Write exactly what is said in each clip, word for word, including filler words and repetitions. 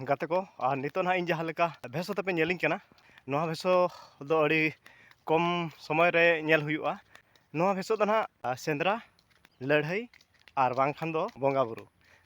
ᱜᱟᱛᱮ ᱠᱚ, ᱟᱨ ᱱᱤᱛᱚᱜ ᱱᱟᱦᱟᱜ ᱤᱧ ᱡᱟᱦᱟᱸ ᱞᱮᱠᱟ ᱵᱷᱮᱥ ᱟᱛᱮ ᱯᱮ ᱧᱮᱞᱤᱧ ᱠᱟᱱᱟ, ᱱᱚᱣᱟ ᱵᱷᱮᱥ ᱫᱚ ᱟᱹᱰᱤ ᱠᱚᱢ ᱥᱚᱢᱚᱭ ᱨᱮ ᱧᱮᱞ ᱦᱩᱭᱩᱜᱼᱟ᱾ ᱱᱚᱣᱟ ᱵᱷᱮᱥ ᱫᱚ ᱱᱟᱦᱟᱜ, ᱟ, ᱥᱮᱸᱫᱽᱨᱟ, ᱞᱟᱹᱲᱦᱟᱹᱭ ᱟᱨ ᱵᱟᱝᱠᱷᱟᱱ ᱫᱚ ᱵᱚᱸᱜᱟ ᱵᱩᱨᱩ᱾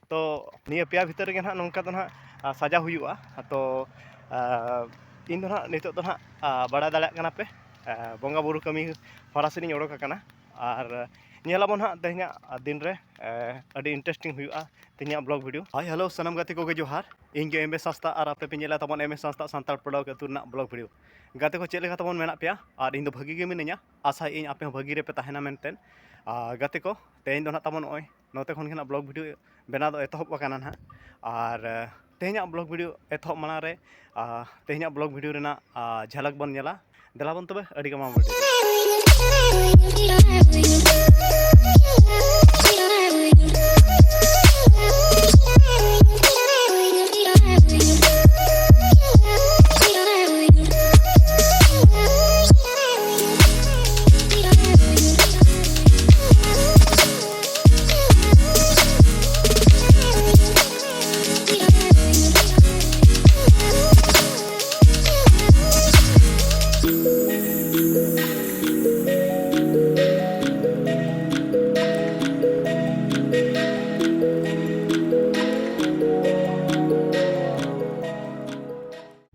ᱛᱚ ᱱᱤᱭᱟᱹ ᱯᱮᱭᱟ ᱵᱷᱤᱛᱟᱹᱨ ᱨᱮᱜᱮ ᱱᱟᱦᱟᱜ ᱱᱚᱝᱠᱟ ᱫᱚ ᱱᱟᱦᱟᱜ, ᱟ, ᱥᱟᱡᱟᱣ ᱦᱩᱭᱩᱜᱼᱟ᱾ ᱛᱚ, ᱟ, ᱤᱧ ᱫᱚ ᱱᱟᱦᱟᱜ ᱱᱤᱛᱚᱜ ᱫᱚ ᱱᱟᱦᱟᱜ, ᱟ, ᱵᱟᱲᱟᱭ ᱫᱟᱲᱮᱭᱟᱜ ᱠᱟᱱᱟ ᱯᱮ, ᱟ, ᱵᱚᱸᱜᱟ ᱵᱩᱨᱩ ᱠᱟᱹᱢᱤ ᱦᱚᱨᱟ ᱥᱮᱫ ᱤᱧ ᱚᱰᱚᱠ ᱟᱠᱟᱱᱟ᱾ ᱟᱨ ᱧᱮᱞᱟᱵᱚᱱ ᱦᱟᱸᱜ ᱛᱮᱦᱮᱧᱟᱜ ᱫᱤᱱ ᱨᱮ, ᱮ, ᱟᱹᱰᱤ interesting ᱦᱩᱭᱩᱜᱼᱟ ᱛᱮᱦᱮᱧᱟᱜ vlog video᱾ ᱦᱟᱭ ᱦᱮᱞᱳ ᱥᱟᱱᱟᱢ ᱜᱟᱛᱮ ᱠᱚᱜᱮ ᱡᱚᱦᱟᱨ᱾ ᱤᱧ ᱜᱮ ᱮᱢ ᱮᱥ ᱦᱟᱸᱥᱫᱟ ᱟᱨ ᱟᱯᱮ ᱯᱮ ᱧᱮᱞᱟ ᱛᱟᱵᱚᱱ ᱮᱢ ᱮᱥ ᱦᱟᱸᱥᱫᱟ ᱥᱟᱱᱛᱟᱲ ᱯᱟᱲᱟᱜ ᱟᱹᱛᱩ ᱨᱮᱱᱟᱜ vlog video᱾ ᱜᱟᱛᱮ ᱠᱚ, ᱪᱮᱫ ᱞᱮᱠᱟ ᱛᱟᱵᱚᱱ ᱢᱮᱱᱟᱜ ᱯᱮᱭᱟ? ᱟᱨ ᱤᱧ ᱫᱚ ᱵᱷᱟᱹᱜᱤ ᱜᱮ ᱢᱤᱱᱟᱹᱧᱟ, ᱟᱥᱟᱭᱟᱹᱧ ᱟᱯᱮ ᱦᱚᱸ ᱵᱷᱟᱹᱜᱤ ᱨᱮᱯᱮ ᱛᱟᱦᱮᱱᱟ ᱢᱮᱱᱛᱮ᱾ ᱟᱨ ᱜᱟᱛᱮ ᱠᱚ, ᱛᱮᱦᱮᱧ ᱫᱚ ᱱᱟᱦᱟᱜ ᱛᱟᱵᱚᱱ ᱱᱚᱜᱼᱚᱭ ᱱᱚᱛᱮ ᱠᱷᱚᱱ ᱜᱮ ᱱᱟᱦᱟᱜ vlog video ᱵᱮᱱᱟᱣ ᱫᱚ ᱮᱛᱚᱦᱚᱵ ᱟᱠᱟᱱᱟ ᱱᱟᱦᱟᱜ᱾ ᱟᱨ, ᱮ, ᱛᱮᱦᱮᱧᱟᱜ vlog video ᱮᱛᱚᱦᱚᱵ ᱢᱟᱲᱟᱝ ᱨᱮ, ᱟ, ᱛᱮᱦᱮᱧᱟᱜ vlog video ᱨᱮᱱᱟᱜ, ᱟ, ᱡᱷᱟᱞᱟᱠ ᱵᱚᱱ ᱧᱮᱞᱟ᱾ ᱫᱮᱞᱟ ᱵᱚᱱ ᱛᱚᱵᱮ ᱟᱹᱰᱤ ᱜᱮ ᱢᱟ ᱵᱚᱱ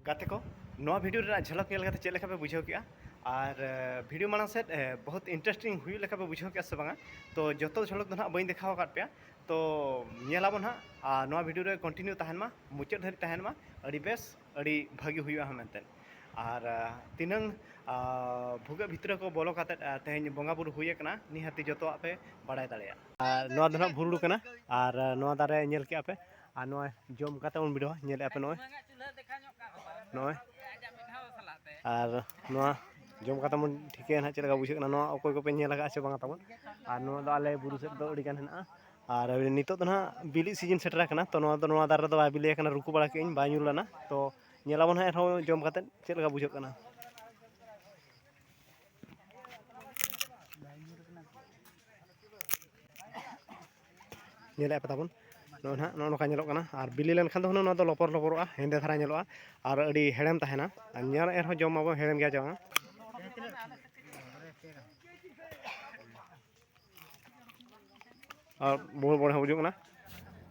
ᱜᱟᱛᱮ ᱠᱚ, ᱱᱚᱣᱟ video ᱨᱮᱱᱟᱜ ᱡᱷᱟᱞᱟᱠ ᱧᱮᱞ ᱠᱟᱛᱮ ᱪᱮᱫ ᱞᱮᱠᱟ ᱯᱮ ᱵᱩᱡᱷᱟᱹᱣ ᱠᱮᱜᱼᱟ? ᱟᱨ, ᱮ, video ᱢᱟᱲᱟᱝ ᱥᱮᱫ, ᱮ, ᱵᱚᱦᱩᱛ interesting ᱦᱩᱭᱩᱜ ᱞᱮᱠᱟ ᱯᱮ ᱵᱩᱡᱷᱟᱹᱣ ᱠᱮᱜᱼᱟ ᱥᱮ ᱵᱟᱝᱟ? ᱛᱚ ᱡᱚᱛᱚ ᱡᱷᱟᱞᱟᱠ ᱫᱚ ᱱᱟᱦᱟᱜ ᱵᱟᱹᱧ ᱫᱮᱠᱷᱟᱣ ᱟᱠᱟᱫ ᱯᱮᱭᱟ᱾ ᱛᱚ ᱧᱮᱞᱟᱵᱚᱱ ᱦᱟᱸᱜ, ᱟᱨ ᱱᱚᱣᱟ video ᱨᱮ continue ᱛᱟᱦᱮᱱ ᱢᱟ, ᱢᱩᱪᱟᱹᱫ ᱫᱷᱟᱹᱨᱤᱡ ᱛᱟᱦᱮᱱ ᱢᱟ, ᱟᱹᱰᱤ ᱵᱮᱥ, ᱟᱹᱰᱤ ᱵᱷᱟᱹᱜᱤ ᱦᱩᱭᱩᱜᱼᱟ ᱦᱟᱸᱜ ᱢᱮᱱᱛᱮ᱾ ᱟᱨ, ᱟ, ᱛᱤᱱᱟᱹᱝ, ᱟ, ᱵᱷᱩᱜᱟᱹᱜ ᱵᱷᱤᱛᱨᱤ ᱠᱚ ᱵᱚᱞᱚ ᱠᱟᱛᱮᱫ, ᱟ, ᱛᱮᱦᱮᱧ ᱵᱚᱸᱜᱟ ᱵᱩᱨᱩ ᱦᱩᱭ ᱟᱠᱟᱱᱟ, ᱱᱤᱦᱟᱹᱛᱤ ᱡᱚᱛᱚᱣᱟᱜ ᱯᱮ ᱵᱟᱲᱟᱭ ᱫᱟᱲᱮᱭᱟᱜᱼᱟ᱾ ᱟᱨ ᱱᱚᱣᱟ ᱫᱚ ᱱᱟᱦᱟᱜ ᱵᱷᱩᱨᱩᱲ ᱠᱟᱱᱟ, ᱟᱨ, ᱟ, ᱱᱚᱣᱟ ᱫᱟᱨᱮ ᱧᱮᱞ ᱠᱮᱜᱼᱟ ᱯᱮ, ᱟᱨ ᱱᱚᱣᱟ ᱡᱚᱢ ᱠᱟᱛᱮ ᱵᱚᱱ ᱵᱤᱰᱟᱹᱣᱟ, ᱧᱮᱞᱮᱜᱼᱟ ᱯᱮ ᱱᱚᱜᱼᱚᱭ, ᱱᱚᱜᱼᱚᱭ᱾ ᱟᱨ ᱱᱚᱣᱟ ᱡᱚᱢ ᱠᱟᱛᱮ ᱵᱚᱱ ᱴᱷᱤᱠᱟᱹᱭᱟ ᱱᱟᱦᱟᱜ ᱪᱮᱫ ᱞᱮᱠᱟ ᱵᱩᱡᱷᱟᱹᱜ ᱠᱟᱱᱟ᱾ ᱱᱚᱣᱟ ᱚᱠᱚᱭ ᱠᱚᱯᱮ ᱧᱮᱞ ᱟᱠᱟᱫᱼᱟ ᱥᱮ ᱵᱟᱝᱟ ᱛᱟᱵᱚᱱ᱾ ᱟᱨ ᱱᱚᱣᱟ ᱫᱚ ᱟᱞᱮ ᱵᱩᱨᱩ ᱥᱮᱫ ᱫᱚ ᱟᱹᱰᱤ ᱜᱟᱱ ᱦᱮᱱᱟᱜᱼᱟ᱾ ᱟᱨ ᱱᱤᱛᱚᱜ ᱫᱚ ᱱᱟᱦᱟᱜ ᱵᱤᱞᱤᱜ season ᱥᱮᱴᱮᱨ ᱟᱠᱟᱱᱟ, ᱛᱚ ᱱᱚᱣᱟ ᱫᱚ, ᱱᱚᱣᱟ ᱫᱟᱨᱮ ᱨᱮᱫᱚ ᱵᱟᱭ ᱵᱤᱞᱤ ᱟᱠᱟᱱᱟ, ᱨᱩᱠᱩ ᱵᱟᱲᱟ ᱠᱮᱫ ᱟᱹᱧ, ᱵᱟᱭ ᱧᱩᱨ ᱞᱮᱱᱟ᱾ ᱛᱚ ᱧᱮᱞᱟᱵᱚᱱ ᱦᱟᱸᱜ ᱮᱱᱨᱮᱦᱚᱸ ᱡᱚᱢ ᱠᱟᱛᱮ ᱪᱮᱫ ᱞᱮᱠᱟ ᱵᱩᱡᱷᱟᱹᱜ ᱠᱟᱱᱟ᱾ ᱧᱮᱞᱮᱫ ᱯᱮ ᱛᱟᱵᱚᱱ, ᱱᱚᱜᱼᱚᱭ ᱱᱟᱦᱟᱜ ᱱᱚᱜᱼᱚ ᱱᱚᱝᱠᱟ ᱧᱮᱞᱚᱜ ᱠᱟᱱᱟ᱾ ᱟᱨ ᱵᱤᱞᱤ ᱞᱮᱱᱠᱷᱟᱱ ᱫᱚ ᱦᱩᱱᱟᱹᱝ ᱱᱚᱣᱟ ᱫᱚ ᱞᱚᱯᱚᱨ ᱞᱚᱯᱚᱨᱚᱜᱼᱟ, ᱦᱮᱸᱫᱮ ᱫᱷᱟᱨᱟ ᱧᱮᱞᱚᱜᱼᱟ, ᱟᱨ ᱟᱹᱰᱤ ᱦᱮᱲᱮᱢ ᱛᱟᱦᱮᱱᱟ᱾ ᱟᱨ ᱧᱮᱞ ᱮᱱ ᱨᱮᱦᱚᱸ ᱡᱚᱢ ᱢᱟᱵᱚᱱ ᱦᱮᱲᱮᱢ ᱜᱮᱭᱟ ᱪᱮ ᱵᱟᱝ? ᱟᱨ ᱵᱚᱲ ᱵᱚᱲ ᱦᱚᱸ ᱵᱩᱡᱩᱜ ᱠᱟᱱᱟ᱾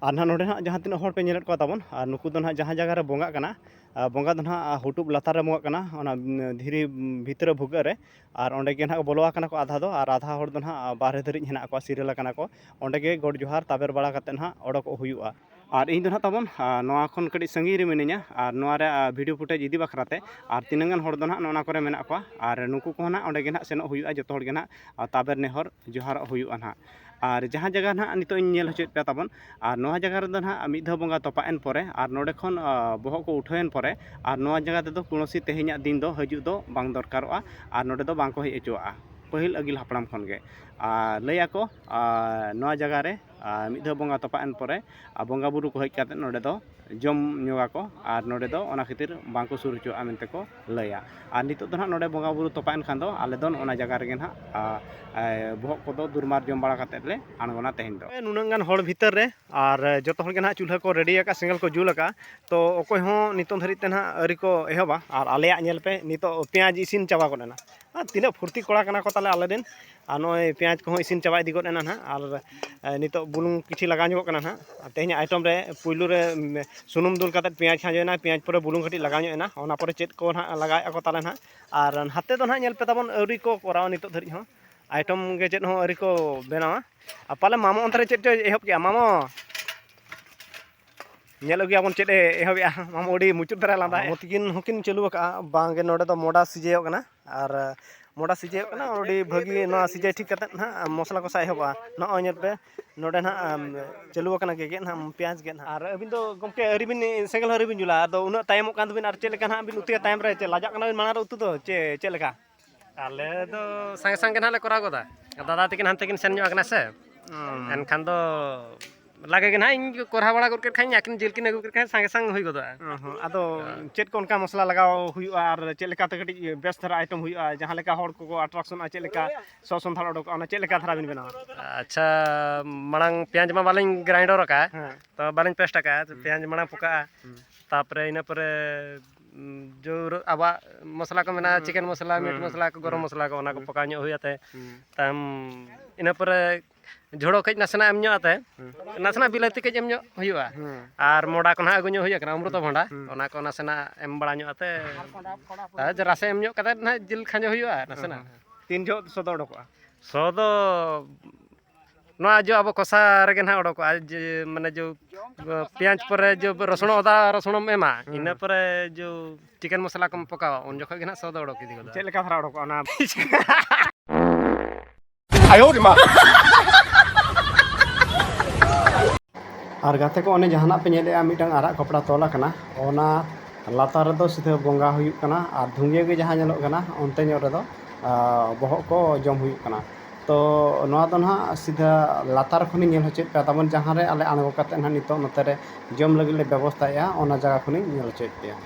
ᱟᱨ ᱱᱟᱦᱟᱜ ᱱᱚᱰᱮ ᱱᱟᱦᱟᱜ ᱡᱟᱦᱟᱸ ᱛᱤᱱᱟᱹᱜ ᱦᱚᱲ ᱯᱮ ᱧᱮᱞᱮᱫ ᱠᱚᱣᱟ ᱛᱟᱵᱚᱱ, ᱟᱨ ᱱᱩᱠᱩ ᱫᱚ ᱱᱟᱦᱟᱜ ᱡᱟᱦᱟᱸ ᱡᱟᱭᱜᱟ ᱨᱮ ᱵᱚᱸᱜᱟᱜ ᱠᱟᱱᱟ, ᱟᱨ ᱵᱚᱸᱜᱟ ᱫᱚ ᱱᱟᱦᱟᱜ ᱦᱩᱴᱩᱵ ᱞᱟᱛᱟᱨ ᱨᱮ ᱵᱚᱸᱜᱟᱜ ᱠᱟᱱᱟ, ᱚᱱᱟ ᱫᱷᱤᱨᱤ ᱵᱷᱤᱛᱨᱤ ᱵᱷᱩᱜᱟᱹᱜ ᱨᱮ᱾ ᱟᱨ ᱚᱸᱰᱮ ᱜᱮ ᱱᱟᱦᱟᱜ ᱵᱚᱞᱚ ᱟᱠᱟᱱᱟ ᱠᱚ ᱟᱫᱷᱟ ᱫᱚ, ᱟᱨ ᱟᱫᱷᱟ ᱦᱚᱲ ᱫᱚ ᱱᱟᱦᱟᱜ ᱵᱟᱦᱨᱮ ᱫᱷᱟᱹᱨᱤᱡ ᱦᱮᱱᱟᱜ ᱠᱚᱣᱟ, ᱥᱤᱨᱤᱭᱟᱞ ᱟᱠᱟᱱᱟ ᱠᱚ᱾ ᱚᱸᱰᱮ ᱜᱮ ᱜᱚᱰ ᱡᱚᱦᱟᱨ ᱛᱟᱵᱮᱨ ᱵᱟᱲᱟ ᱠᱟᱛᱮᱫ ᱱᱟᱦᱟᱜ ᱚᱰᱚᱠᱚᱜ ᱦᱩᱭᱩᱜᱼᱟ᱾ ᱟᱨ ᱤᱧ ᱫᱚ ᱱᱟᱦᱟᱜ ᱛᱟᱵᱚᱱ, ᱟᱨ ᱱᱚᱣᱟ ᱠᱷᱚᱱ ᱠᱟᱹᱴᱤᱡ ᱥᱟᱺᱜᱤᱧ ᱨᱮ ᱢᱤᱱᱟᱹᱧᱟ, ᱟᱨ ᱱᱚᱣᱟ ᱨᱮ, ᱟᱨ ᱵᱷᱤᱰᱤᱭᱳ ᱯᱷᱩᱴᱮᱡᱽ ᱤᱫᱤ ᱵᱟᱠᱷᱨᱟ ᱛᱮ, ᱟᱨ ᱛᱤᱱᱟᱹᱝ ᱜᱟᱱ ᱦᱚᱲ ᱫᱚ ᱱᱟᱦᱟᱜ ᱱᱚᱜᱼᱚ ᱱᱟ ᱠᱚᱨᱮ ᱢᱮᱱᱟᱜ ᱠᱚᱣᱟ, ᱟᱨ ᱱᱩᱠᱩ ᱠᱚᱦᱚᱸ ᱱᱟᱦᱟᱜ ᱚᱸᱰᱮ ᱜᱮ ᱱᱟᱦᱟᱜ ᱥᱮᱱᱚᱜ ᱦᱩᱭᱩᱜᱼᱟ, ᱡᱚᱛᱚ ᱦᱚᱲ ᱜᱮ ᱱᱟᱦᱟᱜ, ᱟᱨ ᱛᱟᱵᱮᱨ ᱱᱮᱦᱚᱨ ᱡᱚᱦᱟᱨᱚᱜ ᱦᱩᱭᱩᱜᱼᱟ ᱱᱟᱦᱟᱜ᱾ ᱟᱨ ᱡᱟᱦᱟᱸ ᱡᱟᱭᱜᱟ ᱱᱟᱦᱟᱜ ᱱᱤᱛᱚᱜ ᱤᱧ ᱧᱮᱞ ᱦᱚᱪᱚᱭᱮᱫ ᱯᱮᱭᱟ ᱛᱟᱵᱚᱱ, ᱟᱨ ᱱᱚᱣᱟ ᱡᱟᱭᱜᱟ ᱨᱮᱫᱚ ᱱᱟᱦᱟᱜ ᱢᱤᱫ ᱫᱷᱟᱣ ᱵᱚᱸᱜᱟ ᱛᱚᱯᱟᱜ ᱮᱱ ᱯᱚᱨᱮ, ᱟᱨ ᱱᱚᱰᱮ ᱠᱷᱚᱱ, ᱟᱨ, ᱵᱚᱦᱚᱜ ᱠᱚ ᱩᱴᱷᱟᱹᱣ ᱮᱱ ᱯᱚᱨᱮ, ᱟᱨ ᱱᱚᱣᱟ ᱡᱟᱭᱜᱟ ᱛᱮᱫᱚ ᱠᱳᱱᱳᱥᱤ ᱛᱮᱦᱮᱧᱟᱜ ᱫᱤᱱ ᱫᱚ ᱦᱤᱡᱩᱜ ᱫᱚ ᱵᱟᱝ ᱫᱚᱨᱠᱟᱨᱚᱜᱼᱟ, ᱟᱨ ᱱᱚᱰᱮ ᱫᱚ ᱵᱟᱝ ᱠᱚ ᱦᱮᱡ ᱦᱚᱪᱚᱣᱟᱜᱼᱟ᱾ ᱯᱟᱹᱦᱤᱞ ᱟᱹᱜᱤᱞ ᱦᱟᱯᱲᱟᱢ ᱠᱷᱚᱱ ᱜᱮ, ᱟᱨ, ᱞᱟᱹᱭ ᱟᱠᱚ, ᱟᱨ, ᱱᱚᱣᱟ ᱡᱟᱭᱜᱟ ᱨᱮ, ᱟᱨ, ᱢᱤᱫ ᱫᱷᱟᱣ ᱵᱚᱸᱜᱟ ᱛᱚᱯᱟᱜ ᱮᱱ ᱯᱚᱨᱮ, ᱟᱨ, ᱵᱚᱸᱜᱟ ᱵᱩᱨᱩ ᱠᱚ ᱦᱮᱡ ᱠᱟᱛᱮ ᱱᱚᱰᱮ ᱫᱚ ᱡᱚᱢ ᱧᱩᱣᱟᱠᱚ, ᱟᱨ ᱱᱚᱰᱮ ᱫᱚ ᱚᱱᱟ ᱠᱷᱟᱹᱛᱤᱨ ᱵᱟᱝ ᱠᱚ ᱥᱩᱨ ᱦᱚᱪᱚᱣᱟᱜᱼᱟ ᱢᱮᱱᱛᱮ ᱠᱚ ᱞᱟᱹᱭᱟ᱾ ᱟᱨ ᱱᱤᱛᱚᱜ ᱫᱚ ᱱᱟᱦᱟᱜ ᱱᱚᱰᱮ ᱵᱚᱸᱜᱟ ᱵᱩᱨᱩ ᱛᱚᱯᱟᱜ ᱮᱱ ᱠᱷᱟᱱ ᱫᱚ ᱟᱞᱮ ᱫᱚ ᱱᱚᱜᱼᱚ ᱱᱟ ᱡᱟᱭᱜᱟ ᱨᱮᱜᱮ ᱱᱟᱦᱟᱜ, ᱟᱨ, ᱟᱨ, ᱵᱚᱦᱚᱜ ᱠᱚᱫᱚ ᱫᱩᱨᱢᱟᱨ ᱡᱚᱢ ᱵᱟᱲᱟ ᱠᱟᱛᱮᱫ ᱞᱮ ᱟᱬᱜᱚᱱᱟ ᱛᱮᱦᱮᱧ ᱫᱚ᱾ ᱱᱩᱱᱟᱹᱜ ᱜᱟᱱ ᱦᱚᱲ ᱵᱷᱤᱛᱟᱹᱨ ᱨᱮ, ᱟᱨ ᱡᱚᱛᱚ ᱦᱚᱲ ᱜᱮ ᱱᱟᱦᱟᱜ ᱪᱩᱞᱦᱟᱹ ᱠᱚ ᱨᱮᱰᱤ ᱟᱠᱟᱫ, ᱥᱮᱸᱜᱮᱞ ᱠᱚ ᱡᱩᱞ ᱟᱠᱟᱫ, ᱛᱚ ᱚᱠᱚᱭ ᱦᱚᱸ ᱱᱤᱛᱚᱝ ᱫᱷᱟᱹᱨᱤᱡ ᱛᱮ ᱱᱟᱦᱟᱜ ᱟᱹᱣᱨᱤ ᱠᱚ ᱮᱦᱚᱵᱟ᱾ ᱟᱨ ᱟᱞᱮᱭᱟᱜ ᱧᱮᱞ ᱯᱮ, ᱱᱤᱛᱚᱜ ᱯᱮᱸᱭᱟᱡᱽ ᱤᱥᱤᱱ ᱪᱟᱵᱟ ᱜᱚᱫ ᱮᱱᱟ᱾ ᱟᱨ ᱛᱤᱱᱟᱹᱜ ᱯᱷᱩᱨᱛᱤ ᱠᱚᱲᱟ ᱠᱟᱱᱟ ᱠᱚ ᱛᱟᱞᱮ ᱟᱞᱮ ᱨᱮᱱ᱾ ᱟᱨ ᱱᱚᱜᱼᱚᱭ ᱯᱮᱸᱭᱟᱡᱽ ᱠᱚᱦᱚᱸ ᱤᱥᱤᱱ ᱪᱟᱵᱟ ᱤᱫᱤ ᱜᱚᱫ ᱮᱱᱟ ᱱᱟᱦᱟᱜ᱾ ᱟᱨ, ᱮ, ᱱᱤᱛᱚᱜ ᱵᱩᱞᱩᱝ ᱠᱤᱪᱷᱤ ᱞᱟᱜᱟᱣ ᱧᱚᱜᱚᱜ ᱠᱟᱱᱟ ᱱᱟᱦᱟᱜ᱾ ᱟᱨ ᱛᱮᱦᱮᱧᱟᱜ ᱟᱭᱴᱚᱢ ᱨᱮ ᱯᱩᱭᱞᱩ ᱨᱮ, ᱢ, ᱥᱩᱱᱩᱢ ᱫᱩᱞ ᱠᱟᱛᱮᱫ ᱯᱮᱸᱭᱟᱡᱽ ᱠᱷᱟᱸᱡᱚᱭᱮᱱᱟ, ᱯᱮᱸᱭᱟᱡᱽ ᱯᱚᱨᱮ ᱵᱩᱞᱩᱝ ᱠᱟᱹᱴᱤᱡ ᱞᱟᱜᱟᱣ ᱧᱚᱜ ᱮᱱᱟ, ᱚᱱᱟ ᱯᱚᱨᱮ ᱪᱮᱫ ᱠᱚ ᱱᱟᱦᱟᱜ ᱞᱟᱜᱟᱣᱮᱫᱼᱟ ᱠᱚ ᱛᱟᱞᱮ ᱱᱟᱦᱟᱜ᱾ ᱟᱨ ᱱᱟᱛᱮ ᱫᱚ ᱱᱟᱦᱟᱜ ᱧᱮᱞ ᱯᱮ ᱛᱟᱵᱚᱱ ᱟᱹᱣᱨᱤ ᱠᱚ ᱠᱚᱨᱟᱣᱟ ᱱᱤᱛᱚᱜ ᱫᱷᱟᱹᱨᱤᱡ ᱦᱚᱸ᱾ ᱟᱭᱴᱚᱢ ᱜᱮ ᱪᱮᱫ ᱦᱚᱸ ᱟᱹᱣᱨᱤ ᱠᱚ ᱵᱮᱱᱟᱣᱟ᱾ ᱟᱨ ᱯᱟᱞᱮ ᱢᱟᱢᱚ ᱚᱱᱛᱮ ᱨᱮ ᱪᱮᱫ ᱪᱚᱭ ᱮᱦᱚᱵ ᱠᱮᱜᱼᱟ, ᱢᱟᱢᱚ? ᱧᱮᱞ ᱟᱹᱜᱩᱭᱟᱵᱚᱱ ᱪᱮᱫ ᱮ ᱮᱦᱚᱵᱮᱜᱼᱟ᱾ ᱢᱟᱢᱚ ᱟᱹᱰᱤ ᱢᱩᱪᱟᱹᱫ ᱫᱷᱟᱨᱟ ᱞᱟᱸᱫᱟᱭᱮᱜᱼᱟ᱾ ᱢᱟᱢᱚ ᱛᱤᱠᱤᱱ ᱦᱚᱸᱠᱤᱱ ᱪᱟᱹᱞᱩ ᱟᱠᱟᱜᱼᱟ, ᱵᱟᱝᱜᱮ ᱱᱚᱰᱮ ᱫᱚ ᱢᱚᱰᱟ ᱥᱤᱡᱮᱭᱚᱜ ᱠᱟᱱᱟ᱾ ᱟᱨ ᱢᱚᱰᱟ ᱥᱤᱡᱮᱭᱚᱜ ᱠᱟᱱᱟ, ᱟᱹᱰᱤ ᱵᱷᱟᱹᱜᱤ ᱱᱚᱣᱟ ᱥᱤᱡᱮ ᱴᱷᱤᱠ ᱠᱟᱛᱮᱫ ᱱᱟᱦᱟᱜ ᱢᱚᱥᱞᱟ ᱠᱚᱥᱟ ᱮᱦᱚᱵᱚᱜᱼᱟ᱾ ᱱᱚᱜᱼᱚᱭ ᱧᱮᱞ ᱯᱮ, ᱱᱚᱰᱮ ᱱᱟᱦᱟᱜ, ᱟᱢ, ᱪᱟᱹᱞᱩ ᱟᱠᱟᱱᱟ ᱜᱮᱜᱮᱫ ᱱᱟᱦᱟᱜ, ᱯᱮᱸᱭᱟᱡᱽ ᱜᱮᱫ ᱱᱟᱦᱟᱜ᱾ ᱟᱨ ᱟᱹᱵᱤᱱ ᱫᱚ ᱜᱚᱢᱠᱮ ᱟᱹᱣᱨᱤ ᱵᱤᱱ, ᱥᱮᱸᱜᱮᱞ ᱦᱚᱸ ᱟᱹᱣᱨᱤ ᱵᱤᱱ ᱡᱩᱞᱟ, ᱟᱫᱚ ᱩᱱᱟᱹᱜ ᱛᱟᱭᱚᱢᱚᱜ ᱠᱟᱱ ᱫᱚᱵᱤᱱ, ᱟᱨ ᱪᱮᱫ ᱞᱮᱠᱟ ᱱᱟᱦᱟᱜ ᱵᱤᱱ ᱩᱛᱩᱭᱟ ᱛᱟᱭᱚᱢ ᱨᱮ? ᱪᱮᱫ ᱞᱟᱡᱟᱜ ᱠᱟᱱᱟ ᱵᱤᱱ ᱢᱟᱲᱟᱝ ᱨᱮ ᱩᱛᱩ ᱫᱚ? ᱪᱮ ᱪᱮᱫ ᱞᱮᱠᱟ? ᱟᱞᱮ ᱫᱚ ᱥᱟᱸᱜᱮ ᱥᱟᱸᱜᱮ ᱱᱟᱦᱟᱜ ᱞᱮ ᱠᱚᱨᱟᱣ ᱜᱚᱫᱟ᱾ ᱫᱟᱫᱟ ᱛᱟᱹᱠᱤᱱ ᱦᱟᱱᱛᱮ ᱠᱤᱱ ᱥᱮᱱ ᱧᱚᱜ ᱟᱠᱟᱱᱟ ᱥᱮ, ᱦᱩᱸ᱾ ᱮᱱᱠᱷᱟᱱ ᱫᱚ ᱞᱟᱜᱮ ᱜᱮ ᱱᱟᱦᱟᱜ ᱤᱧ ᱠᱚᱨᱦᱟ ᱵᱟᱲᱟ ᱜᱚᱫ ᱠᱮᱫ ᱠᱷᱟᱱ ᱟᱹᱠᱤᱱ ᱡᱤᱞ ᱠᱤᱱ ᱟᱹᱜᱩ ᱠᱮᱫ ᱠᱷᱟᱱ ᱥᱟᱸᱜᱮ ᱥᱟᱝ ᱦᱩᱭ ᱜᱚᱫᱚᱜᱼᱟ᱾ ᱚ ᱦᱚᱸ᱾ ᱟᱫᱚ ᱪᱮᱫ ᱠᱚ ᱚᱱᱠᱟ ᱢᱚᱥᱞᱟ ᱞᱟᱜᱟᱣ ᱦᱩᱭᱩᱜᱼᱟ ᱟᱨ ᱪᱮᱫ ᱞᱮᱠᱟᱛᱮ ᱠᱟᱹᱴᱤᱡ ᱵᱮᱥ ᱫᱷᱟᱨᱟ ᱟᱭᱴᱮᱢ ᱦᱩᱭᱩᱜᱼᱟ, ᱡᱟᱦᱟᱸ ᱞᱮᱠᱟ ᱦᱚᱲ ᱠᱚᱠᱚ ᱟᱴᱨᱟᱠᱥᱚᱱᱚᱜᱼᱟ, ᱪᱮᱫ ᱞᱮᱠᱟ ᱥᱚ ᱥᱚᱸᱫᱷᱟᱲ ᱚᱰᱚᱠᱚᱜᱼᱟ, ᱚᱱᱟ ᱪᱮᱫ ᱞᱮᱠᱟ ᱫᱷᱟᱨᱟ ᱵᱤᱱ ᱵᱮᱱᱟᱣᱟ? ᱟᱪᱪᱷᱟ, ᱢᱟᱲᱟᱝ ᱯᱮᱸᱭᱟᱡᱽ ᱢᱟ ᱵᱟᱹᱞᱤᱧ ᱜᱨᱟᱭᱤᱱᱰᱟᱨ ᱟᱠᱟᱫᱼᱟ, ᱦᱮᱸ᱾ ᱛᱚ ᱵᱟᱹᱞᱤᱧ ᱯᱮᱥᱴ ᱟᱠᱟᱫᱼᱟ, ᱯᱮᱸᱭᱟᱡᱽ ᱢᱟᱲᱟᱝ ᱯᱚᱠᱟᱜᱼᱟ᱾ ᱦᱩᱸ᱾ ᱛᱟᱯᱚᱨᱮ ᱤᱱᱟᱹ ᱯᱚᱨᱮ ᱩᱸ, ᱡᱳᱨ ᱟᱵᱚᱣᱟᱜ ᱢᱚᱥᱞᱟ ᱠᱚ ᱢᱮᱱᱟᱜᱼᱟ, ᱪᱤᱠᱮᱱ ᱢᱚᱥᱞᱟ, ᱢᱤᱴ ᱢᱚᱥᱞᱟ ᱠᱚ, ᱜᱚᱨᱚᱢ ᱢᱚᱥᱞᱟ ᱠᱚ, ᱚᱱᱟ ᱠᱚ ᱯᱚᱠᱟᱣ ᱧᱚᱜ ᱦᱩᱭ ᱟᱛᱮ, ᱛᱟᱭᱚᱢ ᱤᱱᱟᱹ ᱯᱚᱨᱮ ᱡᱷᱳᱲᱳ ᱠᱟᱹᱡ ᱱᱟᱥᱮᱱᱟᱜ ᱮᱢ ᱧᱚᱜ ᱟᱛᱮ, ᱱᱟᱥᱮᱱᱟᱜ ᱵᱤᱞᱟᱹᱛᱤ ᱠᱟᱹᱡ ᱮᱢ ᱧᱚᱜ ᱦᱩᱭᱩᱜᱼᱟ᱾ ᱟᱨ ᱢᱚᱰᱟ ᱠᱚ ᱱᱟᱦᱟᱜ ᱟᱹᱜᱩ ᱧᱚᱜ ᱦᱩᱭ ᱟᱠᱟᱱᱟ, ᱚᱢᱨᱩᱛᱚ ᱵᱷᱚᱸᱰᱟ, ᱚᱱᱟ ᱠᱚ ᱱᱟᱥᱮᱱᱟᱜ ᱮᱢ ᱵᱟᱲᱟ ᱧᱚᱜ ᱟᱛᱮ, ᱟᱨ ᱨᱟᱥᱮ ᱮᱢ ᱧᱚᱜ ᱠᱟᱛᱮ ᱱᱟᱦᱟᱜ ᱡᱤᱞ ᱠᱷᱟᱸᱡᱚ ᱦᱩᱭᱩᱜᱼᱟ ᱱᱟᱥᱮᱱᱟᱜ᱾ ᱛᱤᱱ ᱡᱚᱦᱚᱜ ᱥᱚ ᱫᱚ ᱚᱰᱚᱠᱚᱜᱼᱟ? ᱥᱚ ᱫᱚ ᱱᱚᱣᱟ ᱡᱚ ᱟᱵᱚ ᱠᱚᱥᱟ ᱨᱮᱜᱮ ᱱᱟᱦᱟᱜ ᱚᱰᱚᱠᱚᱜᱼᱟ, ᱡᱮ ᱢᱟᱱᱮ ᱡᱚ ᱯᱮᱸᱭᱟᱡᱽ ᱯᱚᱨᱮ ᱡᱚ ᱨᱚᱥᱩᱱ, ᱟᱫᱟ ᱨᱚᱥᱩᱱᱮᱢ ᱮᱢᱟ, ᱤᱱᱟᱹ ᱯᱚᱨᱮ ᱡᱚ ᱪᱤᱠᱮᱱ ᱢᱚᱥᱞᱟ ᱠᱚᱢ ᱯᱚᱠᱟᱣᱟ, ᱩᱱ ᱡᱚᱠᱷᱚᱡ ᱜᱮ ᱱᱟᱦᱟᱜ ᱥᱚ ᱫᱚ ᱚᱰᱚᱠ ᱤᱫᱤ ᱜᱚᱫᱚᱜᱼᱟ᱾ ᱪᱮᱫ ᱞᱮᱠᱟ ᱫᱷᱟᱨᱟ ᱚᱰᱚᱠᱚᱜᱼᱟ ᱚᱱᱟ? ᱟᱨ ᱜᱟᱛᱮ ᱠᱚ, ᱚᱱᱮ ᱡᱟᱦᱟᱱᱟᱜ ᱯᱮ ᱧᱮᱞᱮᱜᱼᱟ, ᱢᱤᱫᱴᱟᱝ ᱟᱨᱟᱜ ᱠᱟᱯᱲᱟ ᱛᱚᱞ ᱟᱠᱟᱱᱟ, ᱚᱱᱟ ᱞᱟᱛᱟᱨ ᱨᱮᱫᱚ ᱥᱤᱫᱷᱟᱹ ᱵᱚᱸᱜᱟ ᱦᱩᱭᱩᱜ ᱠᱟᱱᱟ, ᱟᱨ ᱫᱷᱩᱸᱜᱤᱭᱟᱹ ᱜᱮ ᱡᱟᱦᱟᱸ ᱧᱮᱞᱚᱜ ᱠᱟᱱᱟ, ᱚᱱᱛᱮ ᱧᱚᱜ ᱨᱮᱫᱚ, ᱟ, ᱵᱚᱦᱚᱜ ᱠᱚ ᱡᱚᱢ ᱦᱩᱭᱩᱜ ᱠᱟᱱᱟ᱾ ᱛᱚ ᱱᱚᱣᱟ ᱫᱚ ᱱᱟᱦᱟᱜ ᱥᱤᱫᱷᱟᱹ ᱞᱟᱛᱟᱨ ᱠᱷᱚᱱᱤᱧ ᱧᱮᱞ ᱦᱚᱪᱚᱭᱮᱫ ᱯᱮᱭᱟ ᱛᱟᱵᱚᱱ, ᱡᱟᱦᱟᱸ ᱨᱮ ᱟᱞᱮ ᱟᱬᱜᱚ ᱠᱟᱛᱮ ᱱᱟᱦᱟᱜ ᱱᱤᱛᱚᱜ ᱱᱚᱛᱮ ᱨᱮ ᱡᱚᱢ ᱞᱟᱹᱜᱤᱫ ᱞᱮ ᱵᱮᱵᱚᱥᱛᱷᱟᱭᱮᱫᱼᱟ, ᱚᱱᱟ ᱡᱟᱭᱜᱟ ᱠᱷᱚᱱᱤᱧ ᱧᱮᱞ ᱦᱚᱪᱚᱭᱮᱫ ᱯᱮᱭᱟ᱾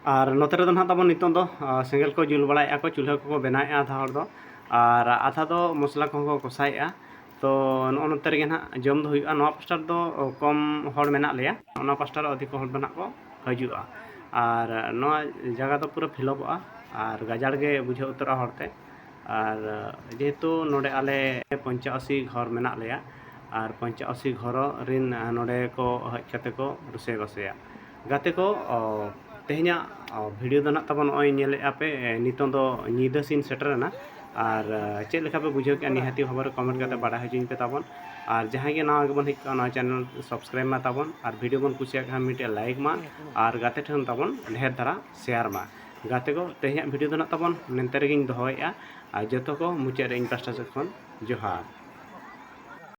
ᱟᱨ ᱱᱚᱛᱮ ᱨᱮᱫᱚ ᱱᱟᱦᱟᱜ ᱛᱟᱵᱚᱱ ᱱᱤᱛᱚᱜ ᱫᱚ, ᱟ, ᱥᱮᱸᱜᱮᱞ ᱠᱚ ᱡᱩᱞ ᱵᱟᱲᱟᱭᱮᱫᱼᱟ ᱠᱚ, ᱪᱩᱞᱦᱟᱹ ᱠᱚᱠᱚ ᱵᱮᱱᱟᱣᱮᱫᱼᱟ ᱟᱫᱷᱟ ᱦᱚᱲ ᱫᱚ, ᱟᱨ ᱟᱫᱷᱟ ᱫᱚ ᱢᱚᱥᱞᱟ ᱠᱚᱦᱚᱸ ᱠᱚ ᱠᱚᱥᱟᱭᱮᱫᱼᱟ᱾ ᱛᱚ ᱱᱚᱜᱼᱚ ᱱᱚᱛᱮ ᱨᱮᱜᱮ ᱱᱟᱦᱟᱜ ᱡᱚᱢ ᱫᱚ ᱦᱩᱭᱩᱜᱼᱟ᱾ ᱱᱚᱣᱟ ᱯᱟᱥᱴᱟ ᱨᱮᱫᱚ ᱠᱚᱢ ᱦᱚᱲ ᱢᱮᱱᱟᱜ ᱞᱮᱭᱟ, ᱚᱱᱟ ᱯᱟᱥᱴᱟ ᱨᱮ ᱚᱫᱷᱤᱠ ᱦᱚᱲ ᱫᱚ ᱱᱟᱦᱟᱜ ᱠᱚ ᱦᱤᱡᱩᱜᱼᱟ᱾ ᱟᱨ ᱱᱚᱣᱟ ᱡᱟᱭᱜᱟ ᱫᱚ ᱯᱩᱨᱟᱹ ᱯᱷᱤᱞᱚᱯᱚᱜᱼᱟ ᱟᱨ ᱜᱟᱡᱟᱲ ᱜᱮ ᱵᱩᱡᱷᱟᱹᱣ ᱩᱛᱟᱹᱨᱚᱜᱼᱟ ᱦᱚᱲᱛᱮ᱾ ᱟᱨ ᱡᱮᱦᱮᱛᱩ ᱱᱚᱰᱮ ᱟᱞᱮ ᱯᱚᱧᱪᱟᱥᱤ ᱜᱷᱚᱨ ᱢᱮᱱᱟᱜ ᱞᱮᱭᱟ, ᱟᱨ ᱯᱚᱧᱪᱟᱥᱤ ᱜᱷᱚᱨ ᱨᱮᱱ ᱱᱚᱰᱮ ᱠᱚ ᱦᱮᱡ ᱠᱟᱛᱮ ᱠᱚ ᱨᱩᱥᱟᱹᱭ ᱵᱟᱥᱟᱹᱭᱟ᱾ ᱜᱟᱛᱮ ᱠᱚ, ᱚ, ᱛᱮᱦᱮᱧᱟᱜ, ᱚ, ᱵᱷᱤᱰᱤᱭᱳ ᱫᱚ ᱱᱟᱜ ᱛᱟᱵᱚᱱ ᱱᱚᱜᱼᱚᱭ ᱧᱮᱞᱮᱫᱼᱟ ᱯᱮ, ᱮ, ᱱᱤᱛᱚᱝ ᱫᱚ ᱧᱤᱫᱟᱹ ᱥᱤᱱ ᱥᱮᱴᱮᱨᱮᱱᱟ᱾ ᱟᱨ, ᱮ, ᱪᱮᱫ ᱞᱮᱠᱟ ᱯᱮ ᱵᱩᱡᱷᱟᱹᱣ ᱠᱮᱫᱼᱟ, ᱱᱤᱦᱟᱹᱛᱤ ᱵᱷᱟᱵᱮ ᱨᱮ ᱠᱚᱢᱮᱱᱴ ᱠᱟᱛᱮ ᱵᱟᱲᱟᱭ ᱦᱚᱪᱚᱧ ᱯᱮ ᱛᱟᱵᱚᱱ᱾ ᱟᱨ ᱡᱟᱦᱟᱸᱭ ᱜᱮ ᱱᱟᱣᱟ ᱜᱮᱵᱚᱱ ᱦᱮᱡ ᱠᱚᱜᱼᱟ, ᱱᱚᱣᱟ ᱪᱮᱱᱮᱞ ᱥᱟᱵᱥᱠᱨᱟᱭᱤᱵ ᱢᱟ ᱛᱟᱵᱚᱱ, ᱟᱨ ᱵᱷᱤᱰᱤᱭᱳ ᱵᱚᱱ ᱠᱩᱥᱤᱭᱟᱜ ᱠᱷᱟᱱ ᱢᱤᱫᱴᱮᱡ ᱞᱟᱭᱤᱠ ᱢᱟ, ᱟᱨ ᱜᱟᱛᱮ ᱴᱷᱮᱱ ᱛᱟᱵᱚᱱ ᱰᱷᱮᱨ ᱫᱷᱟᱨᱟ ᱥᱮᱭᱟᱨ ᱢᱟ᱾ ᱜᱟᱛᱮ ᱠᱚ, ᱛᱮᱦᱮᱧᱟᱜ ᱵᱷᱤᱰᱤᱭᱳ ᱫᱚ ᱱᱟᱜ ᱛᱟᱵᱚᱱ ᱱᱚᱱᱛᱮ ᱨᱮᱜᱮᱧ ᱫᱚᱦᱚᱭᱮᱫᱼᱟ᱾ ᱟᱨ ᱡᱚᱛᱚ ᱠᱚ ᱢᱩᱪᱟᱹᱫ ᱨᱮ ᱤᱧ ᱯᱟᱥᱴᱟ ᱥᱮᱫ ᱠᱷᱚᱱ ᱡᱚᱦᱟᱨ᱾